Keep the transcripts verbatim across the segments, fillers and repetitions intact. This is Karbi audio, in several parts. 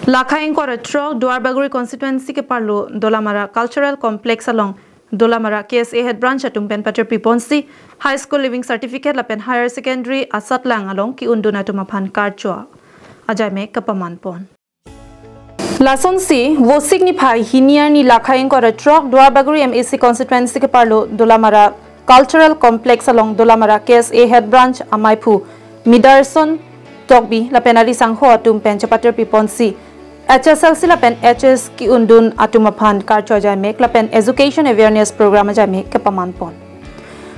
Lakha ingkoi ra throk Duarbagori constituency keparlo Dolamara Cultural Complex along Dolamara K S A Head Branch atum pen patirpi ponsi High School Leaving Certificate lapen Higher Secondary asatlang along ki-undun atum aphan karcho ajaimek kapaman pon. Lasonsi Vosik niphai hini arni lakha ingkoi ra throk Duarbagori M A C constituency keparlo Dolamara Cultural Complex along Dolamara K S A Head Branch amaiphu Midarson Tokbi lapen ari sangho atum pen chepatirpi ponsi H S L C lapen H S ki-undun atum aphan karcho ajaimek lapen education awareness program ajaimek kapaman pon.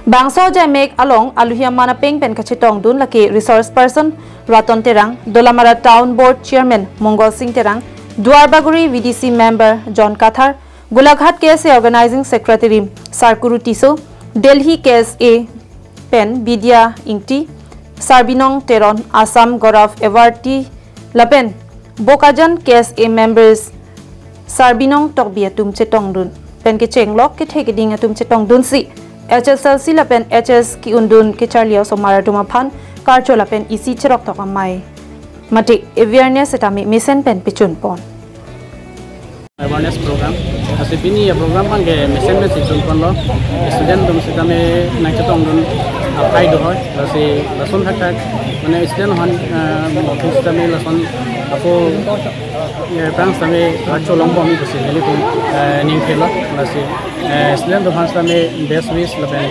Bangso ajaimek along aluhi aman apeng pen kachetongdun lake resource person Raton Terang, Dolamara Town Board Chairman Mongol Sing Terang, Duarbagori V D C member John Kathar, Golaghat K S A Organizing Secretary Sarkuru Tisso, Delhi K S A pen Bidya Ingti, Sarbinong Teron, Assam Gaurav Awardee lapen Bokajan K S A members Sarbinong Tokbi atum chetongdun pen kechenglok kethe keding atum chetongdunsi H S L C lapen H S ki-undun kecharli osomar atum aphan karcho lapen isi cheroktok amei mate awareness setame mesen pen pechun pon. Awareness program. Lasi pini a program abang ke mesen mesen chun ponlo. Student atum setame nangchetongdun aphai do hoi. Lasi lason thakthak mane student aphan, ah, office setame lason ako, eh, pang setame karcho long pon pusi nelitum, eh, ning khelo. Lasi, eh, student atum aphan setame best wish lapen,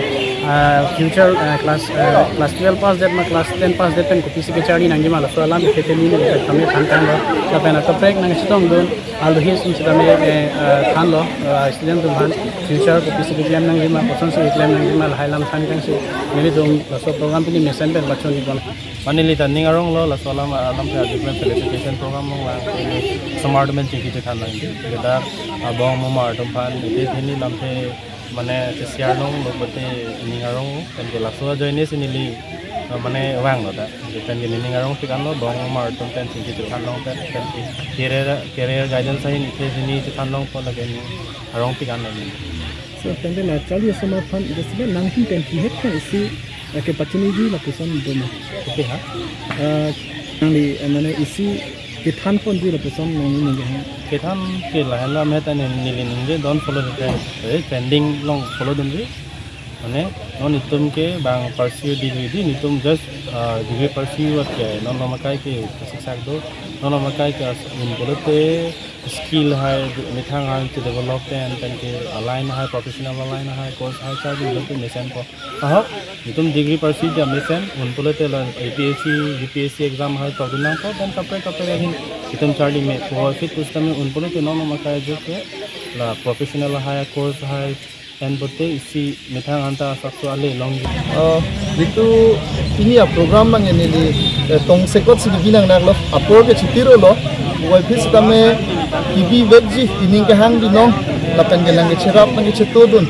ah, future, eh, class, eh, class twelve pass det ma class ten pass det pen kopisi kecharli nangjima laso alam ke teni ni kami than thanlo. Lapen akaprek nangchetongdun aluhi atum setame, eh, eh, thanlo, eh, student atum aphan future kopisi keklem nangjima, kosonsi keklem nangjima, lahai alam than tangsi nelitum laso program pini mesen pen pachun ni pon. Mane neli ta ning aronglo, laso alam, alam ke ajumen felicitation program along la osomar atum pen chingki chethan nangji. Kedar abong momar atum aphan ite theni lamthe mane T C R along lo bote ning arong pen ke laso ajoine si neli, uh, mane vanglo ta. Pen ke ning arongpik anlo, bong momar atum pen chingki chethan long pen, pen ke career, career guidance ahin ite theni chethan long pon lake ning arongpik anlo. So, tangte la charli osomar aphan ite sila nangpin pen kihet pen isi, eh, kepachiniji lapuson doma. Oke ha? Eh, nangli, eh, mane isi kethan ponji lapuson nangli ningje ha? Kethan ke lahenlo, me ta ne neli ningje, don't follow the trend. Eh, trending along follow dunji. Mane non itum ke bang pursue degree di, itum just, ah, degree pursue vat ke non lom akai ke siksak do, non lom akai ke as-, un pulote skill hai methang an ke develop pen pen ke align hai professional align hai course hai charli pulote mesen ko. Ahok, itum degree pursue dia mesen, un pulote la A P S C, U P S C exam hai tokdun nangpo, pen kaprek kaprek ahin itum charli me ko fit pusitame un pulote non lom akai jo ke la professional hai course hai pen bote isi methang anta asapso ale long. Uh, jitu pini a program abang neli, eh, tongsekot si binang nanglo, apor ke chitiro lo, wai phis tame T V webji ining kehang binong, lapen ke nangkecherap nangkechetodun.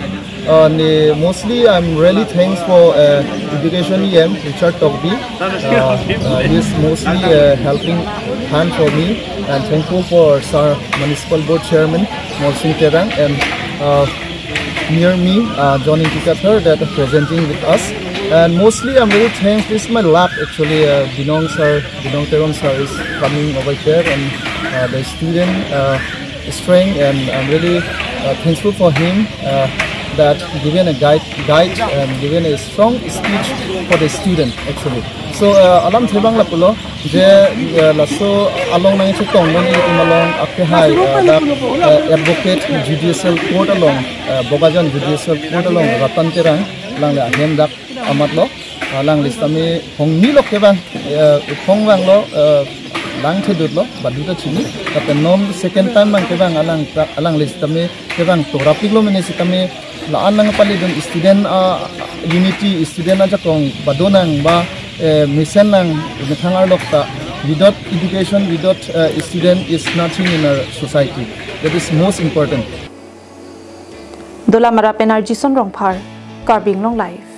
Uh, ne, mostly I'm really thanks for, uh, Education E M Richard Tokbi. Uh, uh, he's mostly, uh, helping hand for me, and thankful for Sir Municipal Board Chairman Molsing Terang and, uh, near me, uh, John Ingti Kathar, that are presenting with us. And mostly I'm really thanks. This is my lab actually. Uh, Binong sir, Binong Teron sir is coming over here, and, uh, the student, uh, strength, and I'm really, uh, thankful for him, uh, that given a guide, guide and given a strong speech for the student actually. So, uh, alamthe abang lapulo je, uh, laso along nangchetong non itum along akhai, uh, dak, uh, advocate judicial court along, uh, Bokajan judicial court along Raton Terang, alangli ahem dak amatlo, uh, alangli sitame hongnilo kevang, uh, hong vanglo, uh, langthedutlo, badu ta chini. Lapen non second time abang kevang alang ta, alangli sitame kevang torapiklo mene sitame la-an nangpalidun student, uh, unity, student ajakong badu nang ba, eh, mesen nang methang arlok ta. Without education, without, uh, student is nothing in our society. That is most important. Dolamara pen R J Son Rongphar, Karbi Anglong Live.